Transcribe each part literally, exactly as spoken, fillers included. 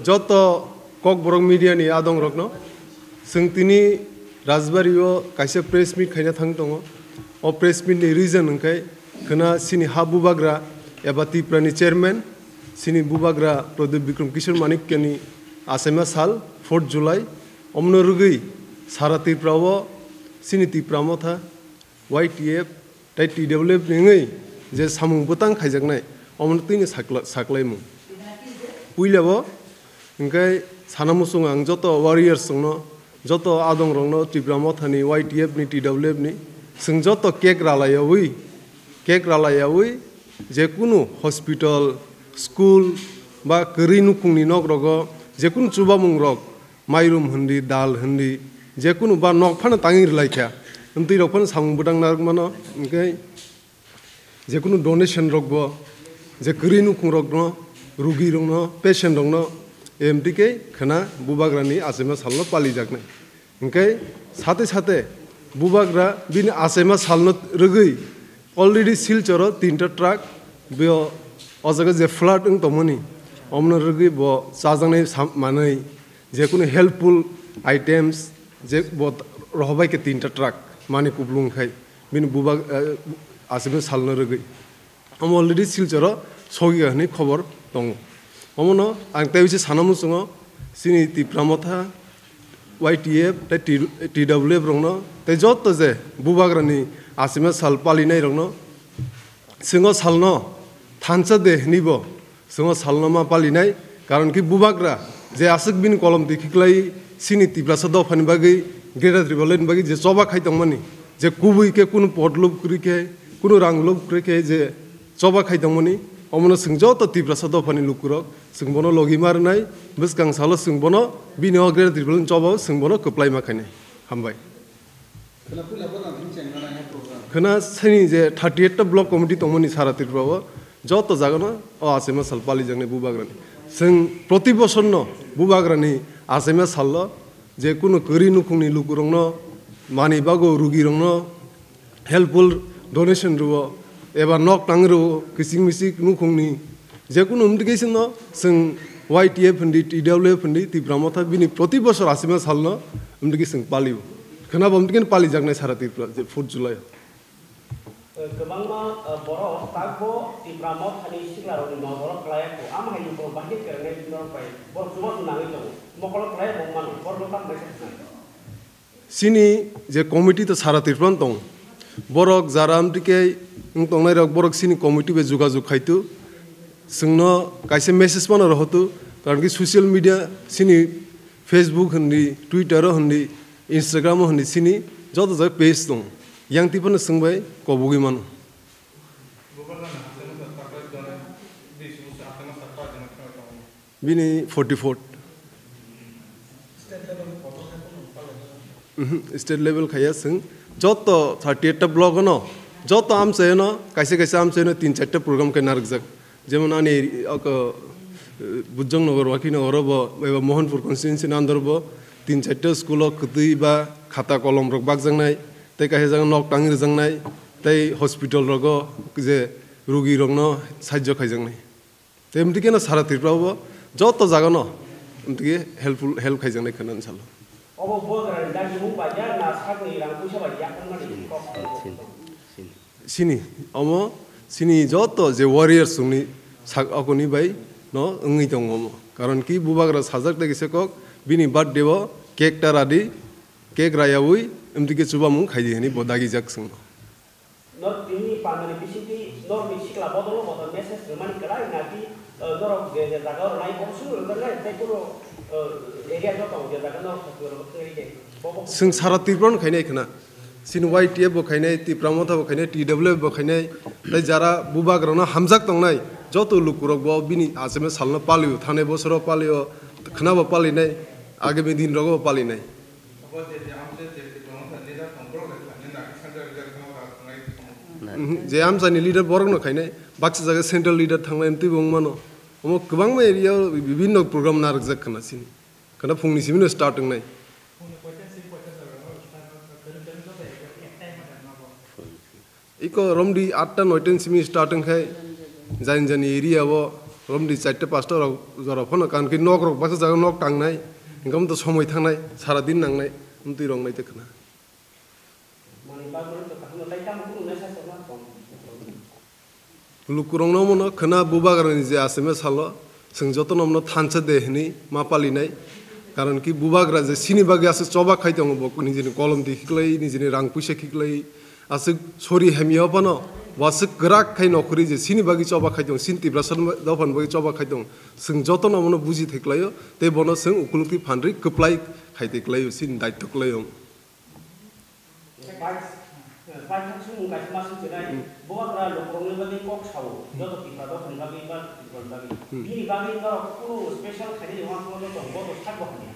Joto Kokborok media ni adong rokno, chwng tini Rajbari o kaisa press meet khaina thang tongo. O press meet ni reason hwnkhe khwna chini ha bubagra eba Tipra ni chairman, chini bubagra Pradyot Bikram Kishore Manikya ni achaima sal fourth July, omono rwgwi sara Tripura o chini Tipra Motha, Y T F tei T W F ni wngwi je samung bwtang khaijaknai, omono twino sakla-, saklaimung. Puilabo hwnkhe sana muchungo ang joto warriors rokno, joto adong rokno, Tipra Motha ni, Y T F ni, T W F ni, chwng joto cake ralaiyawi, cake ralaiyawi, jekunu hospital, school ba kwrwi nukhungni nok rogo jekunu chubamung rok, mairum hindi, dal hindi, jekunu ba nok phano tangwi rwlai kha, amtwi rok phano samung bwtang narwk mano, hwnkhe jekunu donation rok bo, je kwrwi nukhung rokno, rugi rokno, patient rokno, amtwi khe khwna bubagra ni achaima salno palijaknai. Hwnkhe sate sate bubagra bini achaima salno rwgwi already Silchoro tinta truck, bo o jaga je flood wng tongmani, omono rwgwi bo chajaknai sam-, manwi, jekunu helpful items, je bo rohobai khe tinta truck mani kupulung khai bini bubag-, eh, achaima salno rwgwi. Omo already Silchoro sogwi hwnwi khobor tongo. Omono ang tei bisi sana muchungo, chini Tipra Motha, Y T F tei T-, T W F rokno tei joto je bubagrani achaima sal palinai rokno, chwng o salno thansa de hwnwi bo chwng o salno ma palinai, karon khe bubagra je aswk bini kolom twi khiklai chini Tiprasa dophani bagwi, Greater Tipraland bagwi je choba khai tongmani, je kubui khe kunu pot lub kwrwi khe, kunu rang lub kwrwi khe je choba khai tongmani, omono chwng joto Tiprasa dophani lukurok chwng bono logi ma rwnai, bwskang salo chwng bono bini o Greater Tipraland choba o chwng bono kwplai ma khainai. Hambai. Khwna sini je thirty eight ta block committee tongmani sara Tripura o, joto jagano o achaima sal palijaknai bubagrani. Chwng proti bosorno bubagrani achaima sallo je kunu kwrwi nukhungni lukurokno mani bago, rugirokno helpful donation rwo, eba nok tang rwo, kiching miching nukhungni jekunu wngtwi khe chwngno chwng Y T F hindi, T W F hindi, Tipra Motha bini proti bosor achaima salno wngtwi khe chwng palio. Khwnabo wngtwi khe palijaknai sara Tripura je fourth July o. Kwbangma, eh, borok takbo Tipra Mothani siklarokni nodoro kwlaiya kho, amo hai borok bahai kwrwngnai borok bai borok chubachu nangwi tongo. Mokolo kwlaiya bo mano, borokno tamo kaisa khwnai. Chini je committee to sara Tripura no tongo. Borok jara amtwi khe wng tongnai rok, borok chini committee bai jogajog khai tu, chwngno kaisa message phano roho tu, karon ki social media chini Facebook hindi, Twitter o hindi, Instagram o hindi chini joto jaga page tongo. Yang twi phano chwng bai kobogwi mano. Bini forty four. Mhm, state level khaiya chwng joto thirty eight ta block no, joto amchaino, kaisa kaisa amchaino tin charta program khe narwkjak. Jemon ani oko, eh, Bujong Nagar, Waki Nagar o bo, eba Mohanpur constituency ni under bo tin charta school o kwtwi ba khata kolom rok bakjaknai, tei kaisa jaga nok tangwi rwjaknai, tei hospital rogo je rugi rokno sahajyo khaijaknai. Tei amtwi khe no sara Tripura o joto jaga no amtwi khe helpful, help khaijaknai khwna salo. Obo bubagrani dagimung bai ya na sakni rang puisa bai yakarmani kok? Sini, omo sini joto je warriors chwngni sak okoni bai no wngwi tongo omo. Karon ki bubagra sajak tei kisa kok bini birthday o cake ta radi, cake rayawi amtwi khe chubamung khaidi hwnwi bo dagijak chwngno. Norok tini pandani bisingtwi norokni sikla bodol bodol message rwmani kwlai nati, eh, norok je je jaga rwnai obo sung rwjaknai tei bono, eh, area no tongo je jaga norok hospital rok thwngwi de. Chwng sara Tripura no khainai khwna. Chini Y T F bo khainai, Tipra Motha bo khainai, T W F bo khainai, tei jara bubagrano hamjak tongnai joto lukurok bo bini achaima salno palio, thanai bosoro palio, khwnabo palinai, agami din rogo bo palinai. Mhm, je amchaini leader borok no khainai, baksa jaga central leader thangnai, twibo wng mano. Omo kwbangma area o bibinno program narwkjak khwna chini. Khwna phungni simi no start wngnai. Iko romdi atta noita ni simi start wngkhai, jani jani area o Romdi chairta pasta rok jora phano kankhe nok rok baksa jaga nok tangnai, hinkhe omo to somoi thangnai, sara din nangnai, omtwi rok nai te khna. Lukurokno omono khna bubagrani je asime salo, chwng jotono omono thansa de hinwi ma palinai. Karon ki bubagra je chini bagwi aswk choba khai tongo, bo nijini kolom di khiklai, nijini rang puisa khiklai, aswk sori hamya phano, bo aswk kwrak khai nokhori je chini bagwi choba khai tongo, chini Tiprasa dophani bagwi choba khai tongo. Chwng jotono omono buji thai klaio, tei bono chwng ukulukti phanrwi kwplai khai tei klaio, chini daitto klaio. Bubagra lukurokni bagwi kok sao, joto Tipra dophani bagwi ba Tiprani bagwi. Hmm. Bini bagwi norok kunu special khainai wngma tongma tong, bo to sak bo hamya.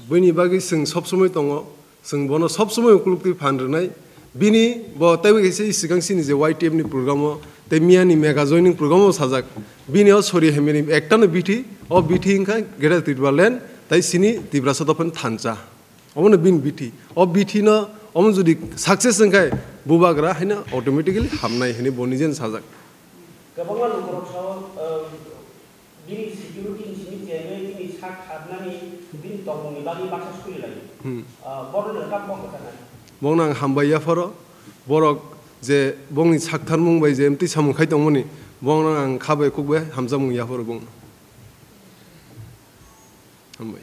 Bini bagwi chwng sob somoi tongo, chwng bono sob somoi ukulukti phan rwnai. Bini bo teibo kaisa i swkang chini je Y T F ni program o tei miya ni mega joining program o sajak. Bini o sori hamya ni ekta no bithi, o bithi wngkha Greater Tipraland tei chini Tiprasa dophani thansa. Omono bini bithi. O bithi no omo jodi success wngkhai, bubagra haino automatically hamnai hinwi bo nijeno sajak. Kwbangma lukurok sao, um, bini security ni simi chengwi bini sak khatnani, bini tongmungni bagwi baksa suri laio. Hmm. Uh, bono nwng kha bok kwthar nai. Bono ang hambai yapharo, borok je bongni saktharmung bai je mtwi samung khai tongmani, bono ang kha bai khuk bai hamjakmung yapharo bongno. Hambai.